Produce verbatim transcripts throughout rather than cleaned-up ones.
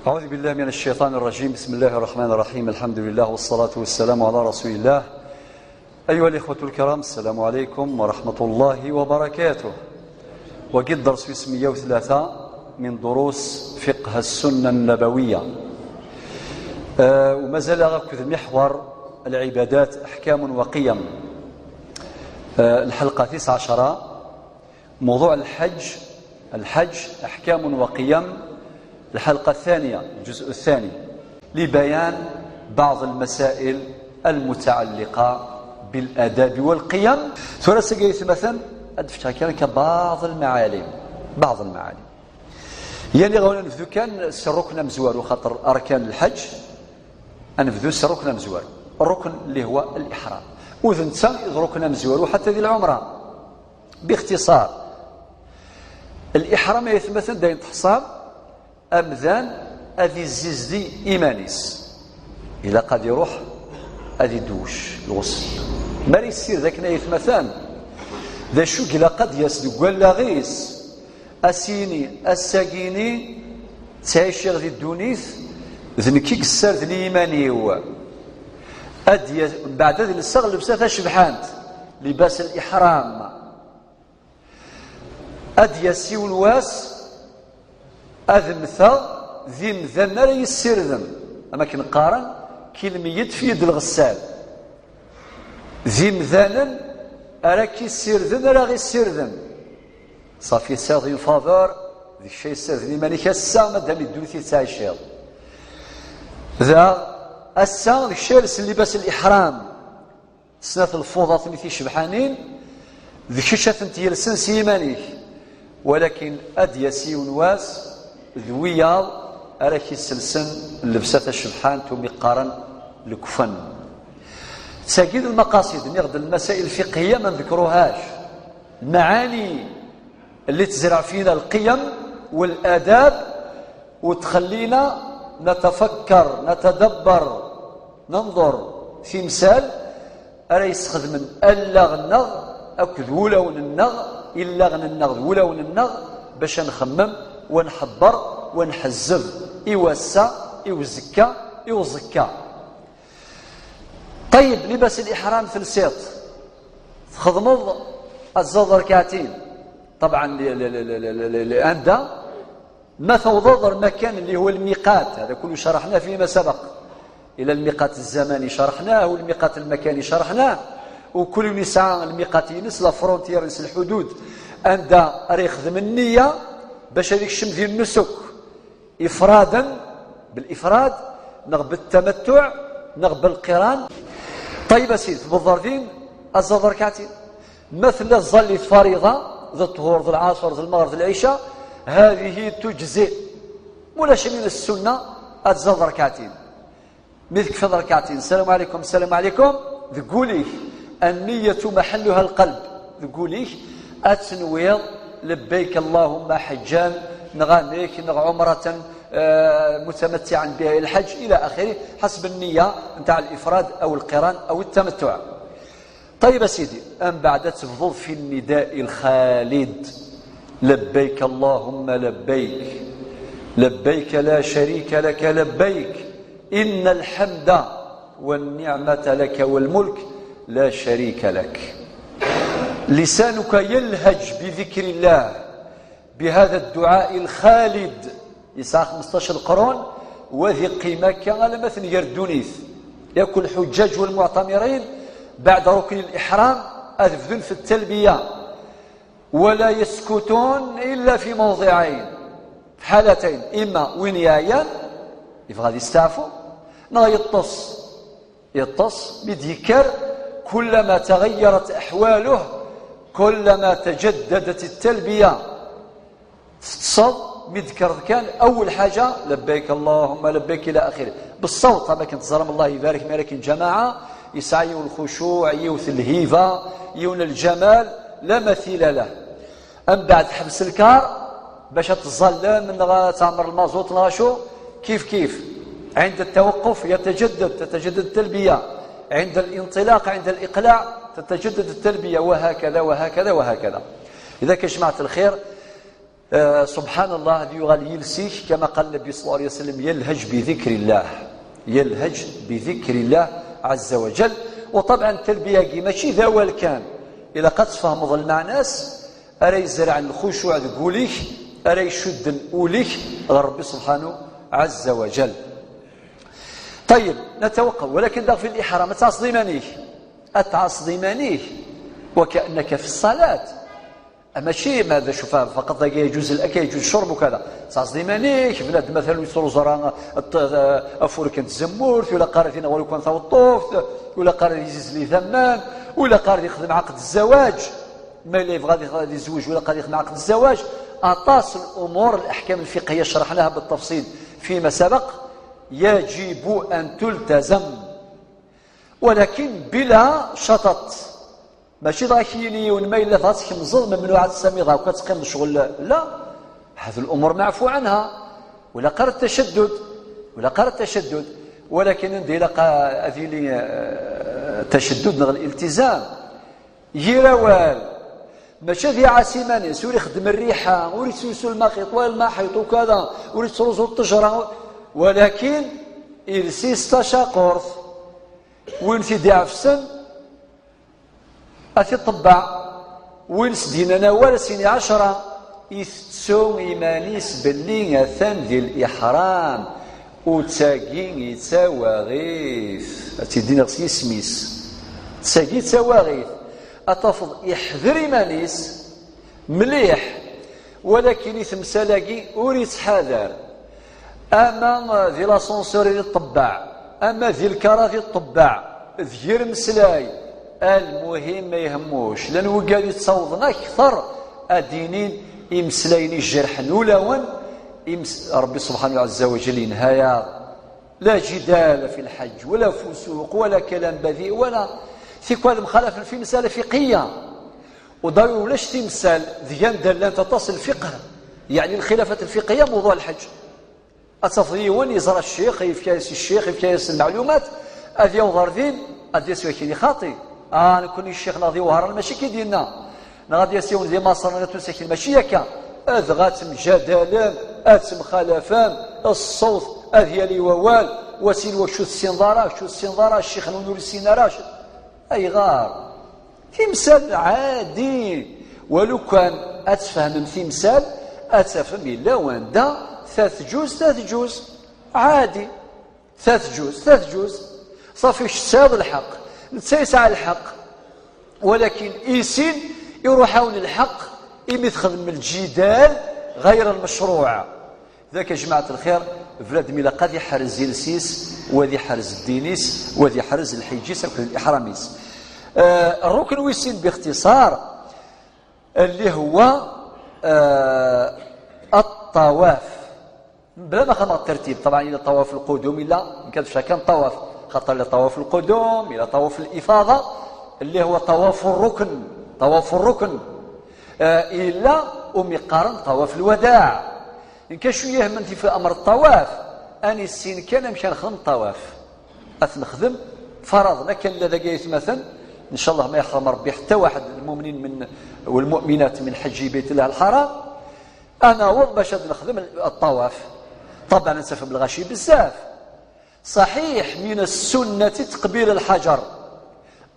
أعوذ بالله من الشيطان الرجيم. بسم الله الرحمن الرحيم. الحمد لله والصلاة والسلام على رسول الله. أيها الإخوة الكرام، السلام عليكم ورحمة الله وبركاته. وقد درس اسمية وثلاثة من دروس فقه السنة النبوية. آه، وما زال أخذ محور العبادات أحكام وقيم. آه، الحلقة تسعة عشرة، موضوع الحج، الحج أحكام وقيم، الحلقة الثانية، الجزء الثاني، لبيان بعض المسائل المتعلقة بالآداب والقيم. ثلاثة جاي مثلا، أدفع كذلك بعض المعالم، بعض المعالم. يعني غونا نبدو كان الركن مزوار وخاطر أركان الحج، نبدو الركن مزوار، الركن اللي هو الإحرام. وذن تسان إذ ركن مزوار وحتى ذي العمرة. باختصار، الإحرام يثمثن داين تحصام أمذان أذي الزيزدي إيمانيس. إلا قد يروح أذي دوش الغسل. ماري السير ذاك نايث مثلا، ذا شو إلا قد يسدق ولا غيس. أسيني، أساقيني، تعيشيغ ذي الدونيث، ذ نكيك السرد لإيمانيو. أدي، بعد ذي السغل لبسة شبحانت، لباس الإحرام. أدي يسيون واس، أذمثا، ذي مذنر يسيردن. أما كنقارن، كلمة في يد الغسال. ذي مذنن، أراكي سيردن، أراغي سيردن. صافي سير ذي فافور، ذي الشيء سير ذي ماني كسا، مادام يدوثي تعيشيض. ذا، السا، ذي الشيء لباس الإحرام. Snat lfuḍatin i ticebḥanin, d kečč ad tent-yelsen s yiman-ik. Walakin ad d-yas yiwen wass, d wiyaḍ ara k-iselsen llebsa tacebḥant umi qqaren lekfen. D tagi d lmaqasid, niɣ d lmasail lfiqhiya ma nḍekkruhac. Lmaɛani اللي تزرع فينا القيم والآداب وتخلينا نتفكر، نتدبر، ننظر timsal ara yesxedmen allaɣ-nneɣ akked wulawen-nneɣ, illaɣen-nneɣ d wulawen-nneɣ, bac ad nxemmem, wa nḥebber, wa nḥezzeb i wass-a, i uzekka, i uẓekka. Ṭayyeb, libas liḥram telsiḍ, txedmeḍ ad tẓadeḍ rkaɛtin. Ṭabɛan, li, li, li, li, li, li, li, anda ma tawḍeḍ ar makan اللي هو الميقات، هذا كله شرحناه فيما سبق. إلى الميقات الزمني شرحناه، والميقات المكاني شرحناه، وكل يسعى الميقات ينس، la frontière، ينس الحدود. Anda ara yexdem النية باش هذيك الشمس ديال النسك. إفرادا، بالإفراد، نغ بالتمتع، نغ بالقران. طيب أسيد، بالضردين، الزاد ركعتين. مثل الظل فريضة، ذا الطهور، ذا العصر، ذا المغرب، ذا العشاء، هذه تجزئ. ولا شيء من السنة، الزاد ركعتين. Mi tekfiḍ rkaɛtin, السلام عليكم، السلام عليكم, deg wul-ik, النية محلها القلب, deg wul-ik, ad tenwiḍ لبيك اللهم حجا, neɣ amek, neɣ عمرة, eh, متمتعا بها إلى الحج إلى آخره, حسب النية نتاع الإفراد أو القران أو التمتع. طيب أسيدي، أمبعد تبضض في النداء الخالد: لبيك اللهم لبيك، لبيك لا شريك لك لبيك، إن الحمد والنعمة لك والملك لا شريك لك. لسانك يلهج بذكر الله، بهذا الدعاء الخالد. يسعى خمسطاش القرون, وذي قيمة كان لما تنقر الدونيث. ياكل الحجاج والمعتمرين بعد ركن الإحرام أذفذن في التلبية. ولا يسكتون إلا في موضعين، في حالتين: إما وين يعيان يبغى يستعفو, نا يطس, يطس مديكر كلما تغيرت أحواله، كلما تجددت التلبية. تتصد مدكر كان أول حاجة: لبيك اللهم لبيك إلى آخره. بالصوت, أما كنت زرم الله يبارك, ما لكن جماعة يسعى يو الخشوع, يو الهيبة, يو الجمال لا مثيل له. أم بعد حبس الكار باش تظلم, نغا تعمر المازوت, نغا شو, كيف كيف. عند التوقف يتجدد, تتجدد التلبية. عند الانطلاق, عند الإقلاع, تتجدد التلبية, وهكذا وهكذا وهكذا. إذا كان جماعة الخير, Eh, subḥan Allah, ad yuɣal yiles-ik, kama qal Nnbi ṣalla Llahu ɛalayhi wa sallam, yelhej bi dikri Llah. Yelhej bi dikri Llah ɛazza wa jall. U ṭabɛan, ttalbiya-agi mačči d awal kan. Ilaq ad tfehmeḍ lmeɛna-s, ara izerɛen lxucuɛ deg wul-ik, ara icudden ul-ik ɣer Ṛebbi subḥanu ɛazza wa jall. Ṭayyeb, natawaqqaf, walakin daɣ fi liḥram, ad tɛasseḍ iman-ik. Ad tɛasseḍ iman-ik, wa kaannaka fi ṣṣalat. Mačči ma d acu fa-, faqat dagi yaǧuz al-akl, yaǧuz ccurb u kada. Tɛasseḍ iman-ik, bnadem atan ur yettruẓ ara t-, afurk n tzemmurt, ula qqar dinna ɣur-i kan taweṭṭuft, ula qqar izizli taman, ula qqar ad yexdem ɛaqd zzawaj. Ma yella yebɣa ad yex-, ad yezweǧ, ula qqar ad yexdem ɛaqd zzawaj. Aṭas n umur, al-ahkam al-fiqhiyya cerḥnaha بالتفصيل فيما سبق. يجب أن تلتزم. Walakin bila caṭaṭ. Mačči dɣa k-yini yiwen ma yella dɣa tkemzeḍ, memnuɛ ad tessamiḍ akk, ad teqqimeḍ ccɣel, la. هذه الأمور معفو عنها. Ur ilaq ara التشدد. Ur ilaq ara التشدد. Walakin anda ilaq ad yili, eh, التشدد neɣ الالتزام. Yir awal. Mačči ad iɛas iman-is, ur ixeddem rriḥa, ur yettlusu lmaqiṭ, wala lmaḥiṭ, ukada, ur yettruẓu ṭṭejra, walakin iles-is tacaqurt. Win t-id-iɛefsen, ad t-iṭebbeɛ. Win s-d-yennan awal, ad s-yini ɛecra. Itettu iman-is belli atan di liḥram. U d tagi i d tawaɣit. Ad tt-id-iniɣ s yisem-is. D tagi i d tawaɣit. Ad tafeḍ iḥder iman-is mliḥ. Walakin i temsal-agi ur ittḥadar. Ama di l'ascenseur i ṭṭebbeɛ, ama di lkar ad iṭṭebbeɛ, d yir meslay. Almuhim ma yehmuc, llan wigad yettawḍen akter ad d-inin imeslayen ijerḥen ulawen. Imes-, Ṛebbi subḥanahu ɛazza wa jall yenha-yaɣ. لا جدال في الحج، ولا فسوق، ولا كلام بذيء، ولا tikwal mxalafen fi مسألة فقهية. Udawi ulac timsal deg anda llant aṭas n lfiqh, yeɛni lxilafat lfiqhiya mewḍuɛ lḥeǧ. Ad tafeḍ yiwen yeẓra ccix, yefka-yas i ccix, yefka-yas lmeɛlumat, ad yaweḍ ar din, ad d-yas wakin ixaṭi. Ah, nekkni ccix-nneɣ di Wehran mačči ki d-yenna. Neɣ ad d-yas yiwen di Maṣer, neɣ di Tunes, akin mačči akka. Dɣa ttemjadalen, ad ttemxalafen, ṣṣut, ad yali wawal, wa s-yini wa kečč ur tessineḍ ara, kečč ur tessineḍ ara, ccix-nwen ur yessin ara. Ayɣer? Timsal ɛadi. Walukan ad tfehmem timsal, ad tafem yella wanda ta tǧuz, ta tǧuz. Ɛadi. Ta tǧuz, ta tǧuz. Ṣafi, kečč tesɛiḍ lḥeqq, netta yesɛa lḥeqq. Walakin isin iruḥ-awen lḥeqq imi txedmem lǧidal ɣayr lmecruɛ. Dak, a jmaɛat lxir, bnadem ilaq ad iḥrez iles-is, u ad iḥrez ddin-is, u ad iḥrez lḥiǧ-is akked liḥram-is. Eh, rrukn wis sin, bixtiṣar, اللي هو, eh, الطواف. Bla ma xedmeɣ ttertib, ṭabɛan, yella ṭawaf lqudum, yella, nekk ad fceɣ kan ṭawaf, xaṭer yella ṭawaf lqudum, yella ṭawaf lifaḍa, اللي هو طواف الركن، طواف الركن. Eh, yella umi qqaren ṭawaf lwadaɛ. Nekk acu yehmen tif amr ṭawaf, ad nissin kan amek ad nexdem ṭawaf. Ad t-nexdem faraḍen akken la dagi aytmaten, ncallah ma yeḥrem Ṛebbi ḥetta waḥed lmumnin min, walmuminat min ḥeǧǧi Bayt Llah lḥaram, ad naweḍ bac ad nexdem ṭṭawaf. Ṭabɛan ad tafem lɣaci bezzaf. Ṣaḥiḥ, min as-sunnati teqbil lḥaǧer.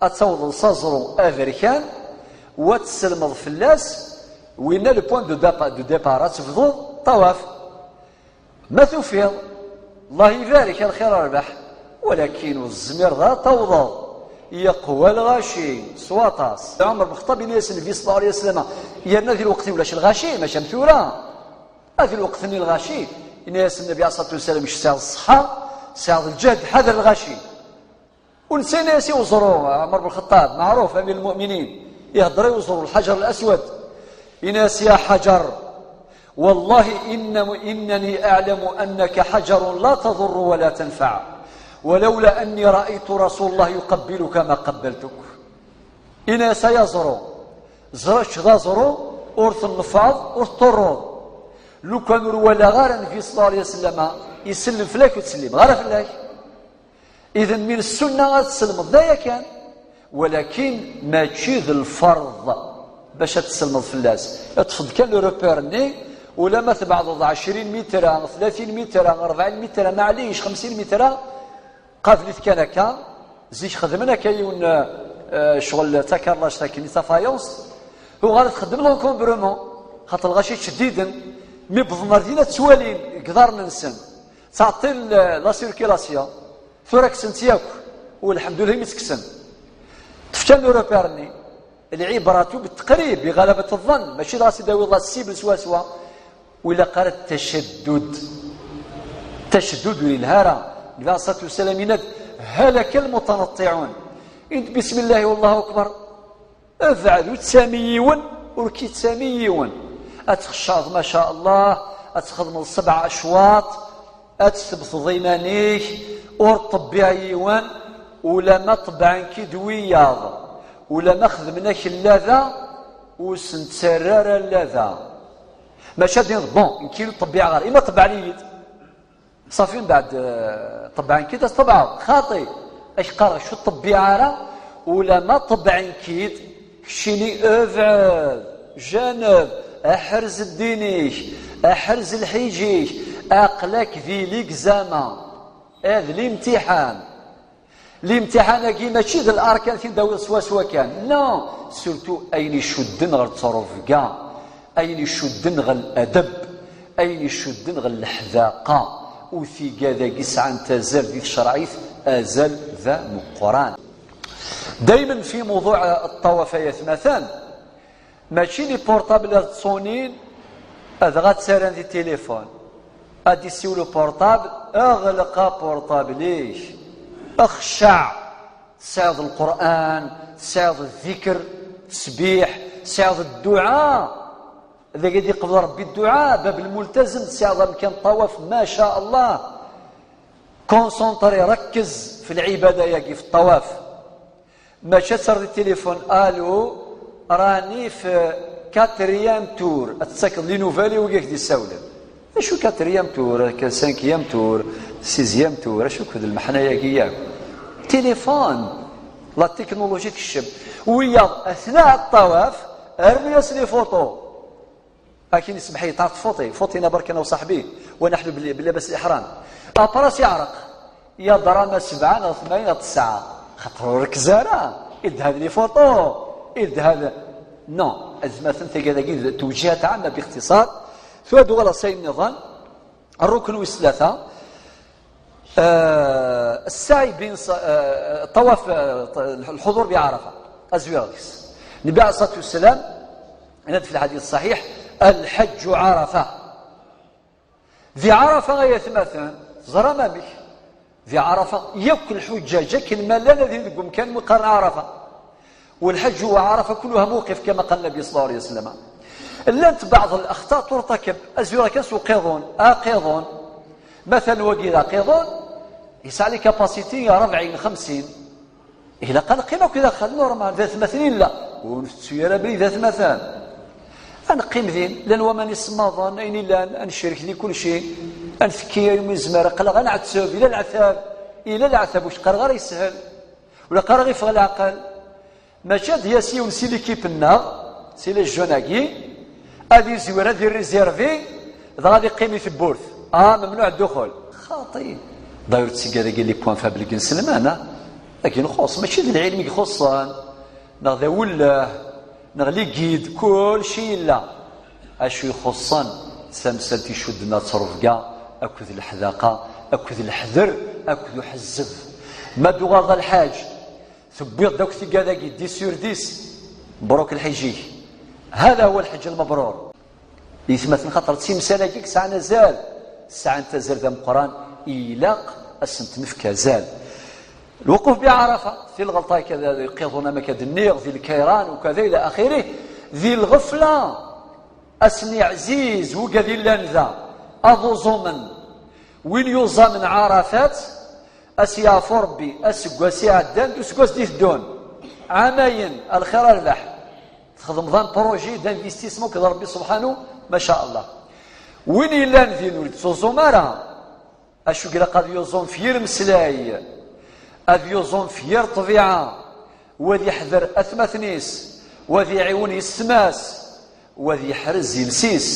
Ad tawḍeḍ s aẓru aberkan, wa tesselmeḍ fell-as, winna le point de départ, de départ, ad tebduḍ ṭawaf. Ma tufiḍ, Allah ibarek, a lxir a rrbeḥ, walakin ur tezmireḍ ara tawḍeḍ. Yeqwa lɣaci s waṭas. Ɛmer ben Xeṭṭab, yenna-yas Nnbi ṣella Llahu ɛalayhi wa sallam, yerna di lweqt-nni ulac lɣaci, mačči am tura. A di lweqt-nni lɣaci, yenna-yas Nnbi ɛalayhi ṣṣalatu wa ssalam, kečč tesɛiḍ ṣṣeḥḥa, tesɛiḍ lǧehd, ḥader lɣaci. U netta yenna-yas i weẓru, Ɛmer ben Xeṭṭab, meɛruf, amir lmuminin, ihedder i weẓru, lḥaǧer laswad. Yenna-yas: يا حجر، والله إن، إنني أعلم أنك حجر لا تضر ولا تنفع، ولولا أني رأيت رسول الله يقبلك ما قبلتك. Yenna-yas: ay aẓru, ẓriɣ kečč d aẓru, ur tneffɛeḍ, ur tḍurruḍ. Lukan ur walaɣ ara Nnbi ṣella Llahu ɛalayhi wa sallam isellem fell-ak, ur ttsellimeɣ ara fell-ak. Iden, min ssunna ad tselmeḍ, d aya kan. Walakin mačči d lferḍ bac ad tselmeḍ fell-as. Ṭṭef-d kan le repère-nni, Ulamma tbeɛdeḍ ɛecrin mitra, tlatin mitra, rebɛin mitra, maɛlic, xemsin mitra, qabel-it kan akka. Zik xedmen akka yiwen, eh, ccɣel d takarlact akken i tafayuns, uɣal txeddem l'encombrement, xaṭer lɣaci ttceddiden, mi wwḍen ar din ad ttwalin deg iḍarren-nsen, ttɛeṭṭil, eh, la circulation, tura kksen-tt yakk, u lḥemdullah imi tt-kksen. Tefkan le repère-nni, العبرة بالتقريب بغلبة الظن، mačči dɣa s-id-tawiḍ la cible swaswa. Ur ilaq ara التشدد. التشدد ur yelha ara. Nnbi عليه الصلاة والسلام yenna-d: هلك المتنطعون. Ini-d: بسم الله والله أكبر. Bɛed, ur ttami yiwen, ur k-ittami yiwen. Ad txecceḍ, ma sha Allah, ad txedmeḍ sebɛa acwaṭ, ad tthebteḍ iman-ik, ur ṭebbiɛ yiwen, ulamma ṭebbɛen-k-id wiyaḍ, ulamma xedmen-ak llada, ur sen-ttarra ara llada. Maca ad d-tiniḍ: bon, nekki ur ṭebbiɛeɣ ara, ima ṭebbɛen-iyi-d. Ṣafi, mbeɛd, eh, ṭebbɛen-k-id, ad tṭebɛeḍ. Xaṭi, ak-qqareɣ, ur ṭebbiɛ ara, ulamma ṭebbɛen-k-id, keččini bɛed, janeb, aḥrez ddin-ik, aḥrez lḥiǧ-ik, aql-ak di l'examen, eh, d limtiḥan. Limtiḥan-agi mačči d l'arkan tin d-tawiḍ swaswa kan. Non, surtout ayen icudden ɣer ttrebga, ayen icudden ɣer ladab, ayen icudden ɣer leḥdaqa. U tigad-agi sɛant azal di tcerɛit, azal d ameqqran. Daymen fi mewḍuɛ ṭṭawaf, ay atmatan, mačči les portables ad ttṣunin, dɣa ttarran di téléphone. Ad d-issiwel uportable, ɣleq aportable-ik. Xceɛ. Tesɛiḍ Lqur'an, tesɛiḍ ddikr, tesbiḥ, tesɛiḍ dduɛa. Dagi ad iqbel Ṛebbi dduɛa, bab lmultazem, tesɛiḍ amkan ṭṭawaf, ma sha Allah. Concentré, ركز في العبادة-yagi, في الطواف. Mačči ad terreḍ i téléphone: allô, rani f quatrième tour, ad tettakeḍ les nouvelles i wigi ak-d-issawlen. Acu quatrième tour, akka cinquième tour, sixième tour, acu-k d lmeḥna-yagi yakk? Téléphone, la technologie tekcem. Wiyaḍ, أثناء الطواف, rnu-yas les photos. Akin isemḥ-iyi, ṭaɛt fuṭi, fuṭi na barkan a uṣaḥbi, wa naḥlu bl-, bla bas liḥram. Apras iɛreq, ya drama sebɛa neɣ tmanyin neɣ tesɛa, xaṭer ur rekz ara, iled had les photos, iled had. Non, azmaten, tagad-agi d tewjihat ɛamma bixtiṣar. Tura ad uɣaleɣ s ayen nniḍen, rrukn wis tlata, آه، السعي بين ص-، آه، طواف، آه، الحضور بعرفة، أزوير ديس. النبي عليه الصلاة والسلام، هنا في الحديث الصحيح: الحج عرفة. Di Ɛarafa ay atmaten, ẓram amek. Di Ɛarafa, yakk lḥuǧǧaǧ akken ma llan ad ilin deg umkan mi qqaren Ɛarafa. والحج وعرفة كلها موقف كما قال النبي صلى الله عليه وسلم. Llant بعض الأخطاء ترتكب, azwir kan s uqiḍun, aqiḍun. Matan wagi d aqiḍun, yesɛa les capacités rebɛin, xemsin. Ilaq ad neqqim akk daxel, normal, d atmaten i nella. Ur ntettu ara abrid d atmaten. Ad neqqim din, llan waman isemmaḍen, ayen illan, ad necrek di kulci, ad nfekki ayen umi nezmer, aql-aɣ ad nɛetteb, ila leɛtab, ila leɛtab, ur k-qqareɣ ara yeshel, ur la qqareɣ yeffeɣ leɛqel. Mačči ad d-yas yiwen si l'équipe-nneɣ, si les jeunes-agi, ad izwir, ad irrizirvi, dɣa ad iqqim i tewwurt. Ah, memnuɛ dduxul. Xaṭi. Dayur, tteg ad agi les points faibles n iselman, ah? Agi nxuṣṣ, mačči d lɛilm i ixuṣṣen, neɣ d awelleh, neɣ les guides, kulci yella. Acu ixuṣṣen d tamsalt icudden ar ttrebga, akked leḥdaqa, akked leḥder, akked uḥezzeb. Ma d-uɣaleḍ a lḥaǧ, tewwiḍ-d akk tigad-agi, dix sur dix, mebruk lḥiǧ-ik. هذا هو الحج المبرور. Yetmaten, xaṭer d timsal-agi sɛan azal, sɛant azal d ameqqran, ilaq ad sent-nefk azal. Lwuquf bi Ɛarafa, di lɣelṭa, kada iqiḍun am akka d-nniɣ, di lkayran, ukada ila axirih, di lɣefla, ass-nni ɛziz, wigad illan da, ad uẓumen. Win yuẓamen Ɛarafat, ad s-yeɛfu Ṛebbi aseggas iɛeddan d useggas d-iteddun. Ɛamayen, a lxir a rrbeḥ. Txedmeḍ un projet d'investissement akked Ṛebbi subḥanu, ma sha Allah. Win yellan din ur yettuẓum ara, acu ilaq ad yuẓum f yir meslay, ad yuẓum f yir ṭbiɛa, u ad yeḥder atmaten-is, u ad iɛiwen yessetma-s, u ad yeḥrez iles-is,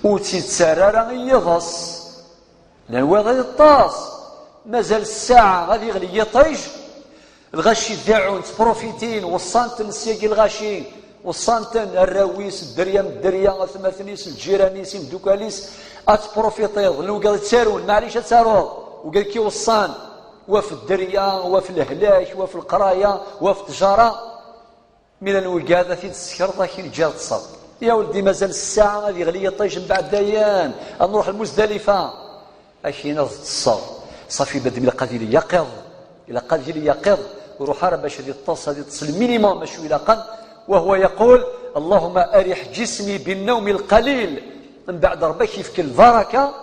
Ur tt-yettarra ara i yiḍes. Llan wayeḍ yeṭṭes. Mazal ssaɛa ad yeɣli yiṭij. Lɣaci deɛɛun, ttprufitin, weṣṣan-ten syagi lɣaci, weṣṣan-ten arraw-is, dderya n dderya, atmaten-is, lǧiran-is, imdukal-is, ad tprofitiḍ, llan wigad ttarun, maɛlic ad taruḍ, wigad k-iweṣṣan, wa f dderya, wa f lehlak, wa f leqraya, wa f ttjara. Mi llan wigad ad t-id-tessekreḍ, ad k-in-ǧǧiɣ ṭṭseḍ. Ya weldi, mazal ssaɛa ad yeɣli yiṭij, mbeɛd dayen ad nruḥ lmuzdalifa. Ak-in ad ṭṭseɣ. Ṣafi, bnadem ilaq ad yili yaqiḍ. Ilaq ad yili yaqiḍ. Ur ruḥ ara bac ad iṭṭes, ad iṭṭes lminimum acu ilaqen. وهو يقول: اللهم أرح جسمي بالنوم القليل. Mbeɛd Ṛebbi ak-yefk lbaraka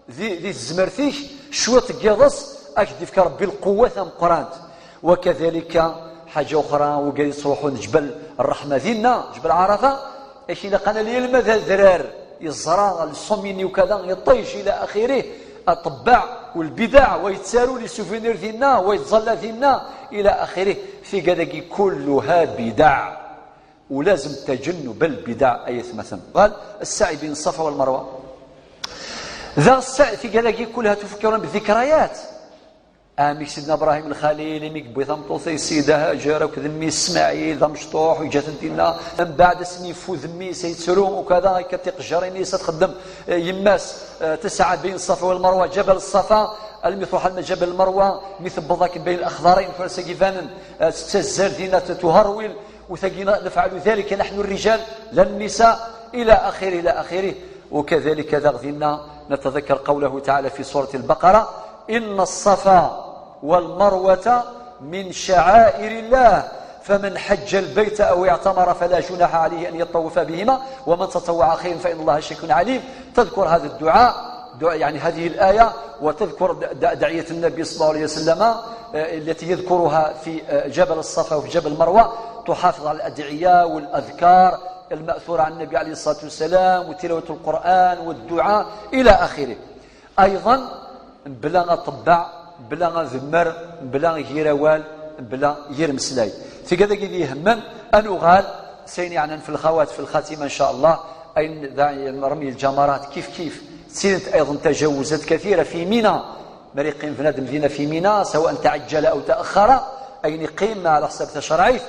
di, di tezmert-ik, cwiṭ n yiḍes ak-d-yefk Ṛebbi lquwwa tameqqrant. وكذلك حاجة أخرى, wigad yettruḥun Ǧbel Ṛṛeḥma dinna, Ǧbel Ɛarafa, ak ilaq ad nali alma d adrar, yeẓra lṣum-nni ukada, iṭij, إلى آخره, aṭebbaɛ, والبدع, wa yettaru les souvenirs dinna, wa yettẓalla dinna, إلى آخره. Tigad-agi كلها بدع. ولازم تجنب البدع, ay atmaten. قال: السعي بين الصفا والمروة. Daɣ السعي, tigad-agi كلها تفكرنا بالذكريات. Amek Sidna Ibrahim Lxalil, imi yewwi tameṭṭut-is Sida Haǧer akked mmi-s Smaɛil, d amecṭuḥ, yeǧǧa-ten dinna. Mbeɛd asmi yeffud mmi-s, yettru, ukada, akka tiqejjarin-is ad txeddem, eh, yemma-s, eh, تسعى بين الصفا والمروة, Ǧabal Ṣṣafa, almi truḥ alma Ǧabal Lmerwa, mi tewweḍ akken بين الأخضرين, tura s-agi ibanen, eh, tettazzal dinna, tuherwil, وتجينا نفعل ذلك نحن الرجال لا النساء، إلى آخره، إلى آخره. وكذلك daɣ dinna نتذكر قوله تعالى في سورة البقرة: إن الصفا والمروة من شعائر الله، فمن حج البيت أو اعتمر فلا جناح عليه أن يطوف بهما، ومن تطوع خيرا فإن الله شاكر عليم. تذكر هذا الدعاء, دعاء, يعني هذه الآية, وتذكر د-، د-, دعية النبي صلى الله عليه وسلم, آه، التي يذكرها في, آه، جبل الصفا وفي جبل المروة, تحافظ على الأدعية والأذكار المأثورة عن النبي عليه الصلاة والسلام, وتلاوة القرآن والدعاء إلى آخره. أيضا, mebla aṭebbaɛ, mebla ademmer, mebla yir awal, mebla yir meslay. Tigad-agi d ihemmen, ad nuɣal s ayen yeɛnan في الخوات, في الخاتمة إن شاء الله, ayen d رمي الجمرات كيف كيف. Ttilint أيضا تجاوزات كثيرة في منى. Mi ara yeqqim bnadem dinna في منى, سواء تعجل أو تأخر, ayen yeqqim ɛla ḥsab tacerɛit,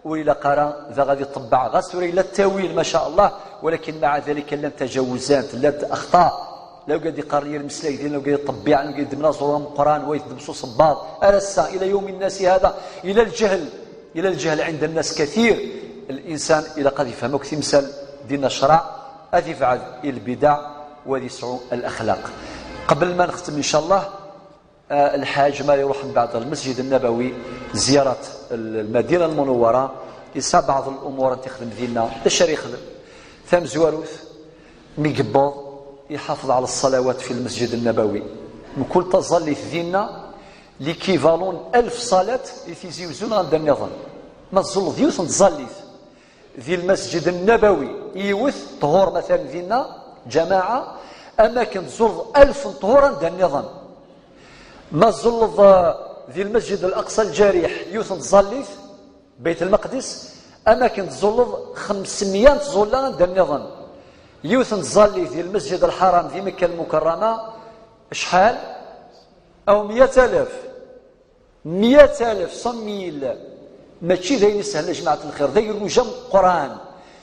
ur ilaq ara daɣ ad iṭebbeɛ. Ɣas tura yella ttawil, ما شاء الله, ولكن مع ذلك llant تجاوزات, llant أخطاء. La wigad yeqqaren yir meslay din, la wigad yeṭṭebbiɛen, la wigad yeddmen aẓru ameqqran, wa yeddem s usebbaḍ. Ar ass-a, إلى يوم الناس هذا, إلى الجهل, إلى الجهل عند الناس كثير. الإنسان ilaq ad yefhem akk timsal dinna ccreɛ, ad yebɛed i lbidaɛ, wa ad yesɛu الأخلاق. Qbel ma nextem, إن شاء الله, Ah, lḥaǧ mi ara iruḥ mbeɛd Lmesǧid Nnabawi, ziyarat l-, Lmadina Lmunewwara, yesɛa beɛḍ lumuṛ n tixdem dinna. D acu ara yexdem? Tamezwarut, mi yewweḍ, iḥafeḍ ɛla ṣṣalawat fi Lmesǧid Nnabawi. Mkul taẓallit dinna, l'équivalent n alef ṣalat i Tizi Uzzu neɣ anda nniḍen. Ma tẓulleḍ yiwet n tẓallit di Lmesǧid Nnabawi, yiwet, ṭhur matalan dinna, ǧamaɛa, am akken tẓulleḍ alef n ṭhur anda nniḍen. Ma tẓulleḍ, eh, di Lmesǧid Al-Aqsa Lǧariḥ, yiwet n tẓallit, Beyt Lmeqdis, am akken tẓulleḍ xemsemya n tẓulla anda nniḍen. Yiwet n tẓallit di Lmesǧid Lḥaram di Mekka Lmukerrama, acḥal? Aw meyat alef. Meyat alef, cent mille. Mačči d ayen isehlen, a jmaɛat lxir, d agerruj ameqqran.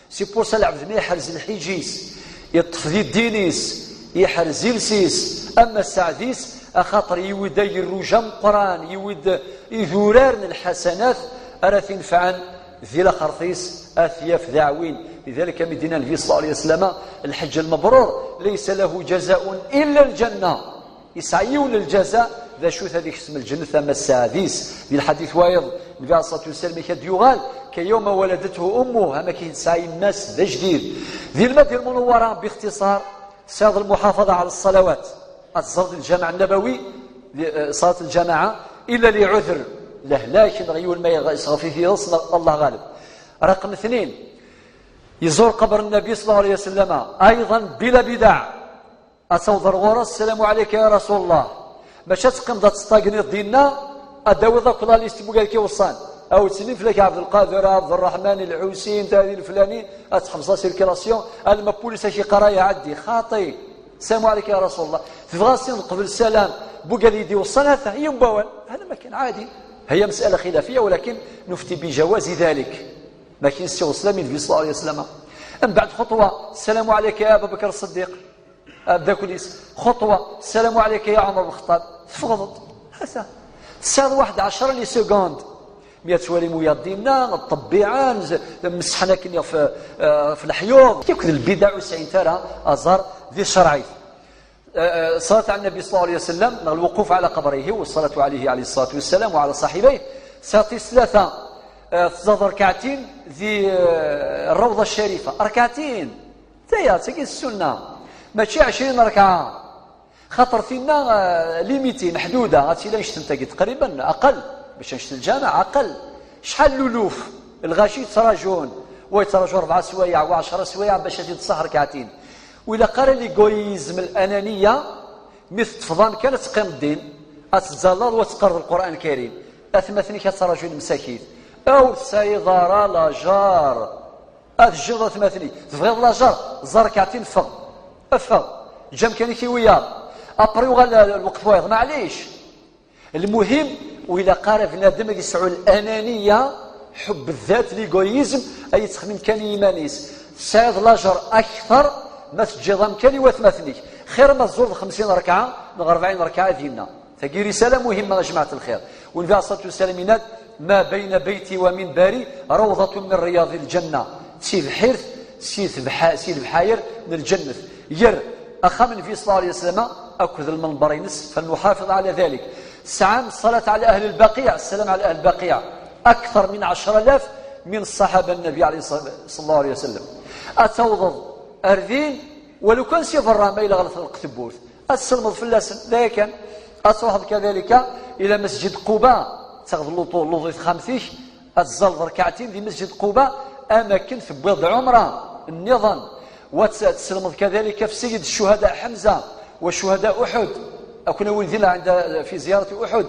C'est pour ça lɛebd ma iḥrez lḥiǧ-is, iṭṭef di ddin-is, iḥrez iles-is, ama sseɛd-is, axaṭer yiwi-d agerruj ameqqran, yiwi-d idurar n lḥasanat ara t-inefɛen di laxert-is, ad t-yaf d aɛwin. Lidalik, am i d-yenna Nnbi ṣella Llahu ɛalayhi wa sallam, الحج المبرور ليس له جزاء إلا الجنة. Yesɛa yiwen n lǧaza, d acu-t? Ad ikcem lǧennet ama sseɛd-is. Di lḥadit wayeḍ, Nnbi ɛalayhi ṣṣalatu wassalam, ad d-yuɣal, كيوم ولدته أمه, am akken tesɛa yemma-s d ajdid. Di Lmadina Lmunewwara, bixtiṣar, tesɛiḍ lmuḥafaḍa ɛla ṣṣalawat. Ad teẓreḍ di lǧameɛ nnabawi, di, eh, ṣalat lǧamaɛa, illa liɛuder, lehlak neɣ yiwen ma yeɣ-, yesɣef-it yiḍes, neɣ Allah ɣaleb. Raqem tnin, yezur qabr Nnbi ṣella Llahu ɛalayhi wa sallam, ayḍan bila bidaɛ. Ad tawḍeḍ ɣur-s, السلام عليك يا رسول الله. Mačči ad teqqimeḍ ad teṭṭagniḍ dinna, ad d-tawiḍ akk la liste n wigad i k-iweṣṣan. Aw ttsellim fell-ak Ɛebdelqader, Ɛebderreḥman, Lḥusin, tadi leflani, ad tḥebseḍ la circulation, alma pulis ak-iqqar ay aɛeddi, xaṭi. Samu ɛleyka ya Rasul Llah. Tebɣa sin qbel salam, bugal yid-i weṣṣan, ata, yewwa awal. Hada ma kan, ɛadi. هي مسألة خلافية، ولكن نفتي بجواز ذلك. Ma kan siweḍ sslam i Nnbi صلى الله عليه وسلم. Mbeɛd xeṭwa, السلام عليك يا أبا بكر الصديق. Ameddakel-is, xeṭwa, السلام عليك يا عمر بن الخطاب. Teffɣeḍ-d. Ata. Tesɛiḍ waḥed ɛecra les secondes. Mi ad twalim wiyaḍ dinna, ṭṭebbiɛa, nz-, mseḥḥan akken ɣef, eh, ɣef leḥyuḍ. Yakk d lbidaɛ ur sɛint ara aẓar di tcerɛit. Eh, eh, ṣṣalat ɛala Nnabi ṣella Llahu ɛalayhi wa sallam, neɣ lwuquf ɛala qabrihi, wa ṣṣalatu ɛalayhi ɛalayhi ṣṣalatu wa ssalam, wa ɛala ṣaḥibayh. Ṣṣalat tis tlata, eh, tẓẓaḍ rekɛatin di, eh, Rawḍa Ccarifa. Rekɛatin! Taya, tagi d ssunna. Mačči ɛecrin rekɛa. Xaṭer tinna, eh, limiti, meḥduda, ad tili annect-agi taqriban, aqal, bac annect lǧameɛ, aqal. Acḥal luluf, lɣaci yettraǧun, wa yettraǧu rebɛa swayeɛ, wa ɛecra swayeɛ bac ad t-id-tṣaḥ rekɛatin. Ur ilaq ara l'égoïsme, l'ananiya, mi teṭṭfeḍ amkan ad teqqimeḍ din, ad tettẓallaḍ, wa teqqareḍ Lqur'an Lkarim. Atmaten-ik ad ttraǧun lmsakit. Ur tesɛiḍ ara lajar. Ad tejjiḍ atmaten-ik. Tebɣiḍ lajar, ẓer rekɛatin, ffeɣ. Ffeɣ. Eǧǧ amkan-ik i wiyaḍ. Après uɣal lweqt wayeḍ, maɛlic. Lmuhim, ur ilaq ara bnadem ad yesɛu l'ananiya, ḥubb ddat, l'égoïsme, ad yettxemmim kan i yiman-is. Tesɛiḍ lajar akter ma teǧǧiḍ amkan i watmaten-ik. Xir ma tẓureḍ xemsin rekɛa neɣ rebɛin rekɛa dinna. Tagi risala muhimma, a jmaɛat lxir. Nnbi ɛalayhi ṣṣalatu wa ssalam yenna-d: ما بين بيتي ومنبري روضة من رياض الجنة. D tibḥirt si tebḥa-, si lebḥayer n lǧennet. Ger axxam n Nnbi ṣella Llahu ɛalayhi wa sallam akked lmenber-ines, فلنحافظ على ذلك. Tesɛam ṣṣalat ɛala ahli Lbaqiɛ, ssalam ɛala ahli Lbaqiɛ, akter min ɛecra alaf min ṣṣaḥaba n Nnbi ɛalayhi ṣṣa-, ṣella Llahu ɛalayhi wa sallam. Ad tawḍeḍ ar din, walu kan si berra ma yella ɣer tewwurt. Ad tselmeḍ fell-asen, d aya kan. Ad truḥeḍ kadalika ila Masǧid Quba, taɣeḍ luḍu-, luḍu i texxamt-ik, ad tẓalleḍ rekɛatin di Masǧid Quba, am akken tewwiḍ-d ɛumra nniḍen. Wa ts-, ad tselmeḍ kadalika f Sayyid Ccuhada Ḥemza wa Ccuhada Uḥud, ad ken-awin dinna ɛinda, fi ziyarat Uḥud.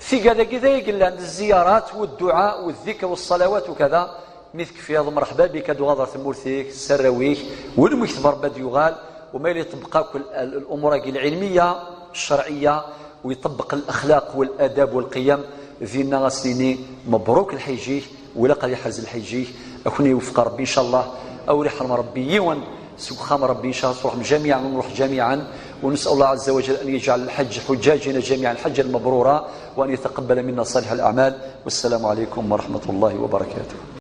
Tigad-agi d ay yellan d zziyarat, wa dduɛa, wa ddikr, wa ṣṣalawat, wa kada. Mi tekfiḍ, mreḥba bik, ad d-tuɣaleḍ ɣer tmurt-ik s arraw-ik, win umi k-tebɣa Rebbi ad d-yuɣal, u ma yella iṭebbeq akk l-, l-, lumuṛ-agi lɛilmiya, ccerɛiya, u iṭebbeq lexlaq, waladab, walqiyam, dinna ad s-nini mebruk lḥiǧ-ik, u ilaq ad iḥrez lḥiǧ-ik, ad ken-iwefeq Rebbi, ncallah, a ur iḥrem Rebbi yiwen seg uxxam Rebbi, ncallah, ad truḥem ǧamiɛan, u nruḥ ǧamiɛan, ونسأل الله عز وجل أن يجعل الحج حجاجنا جميعا حجا مبرورا، وأن يتقبل منا صالح الأعمال. والسلام عليكم ورحمة الله وبركاته.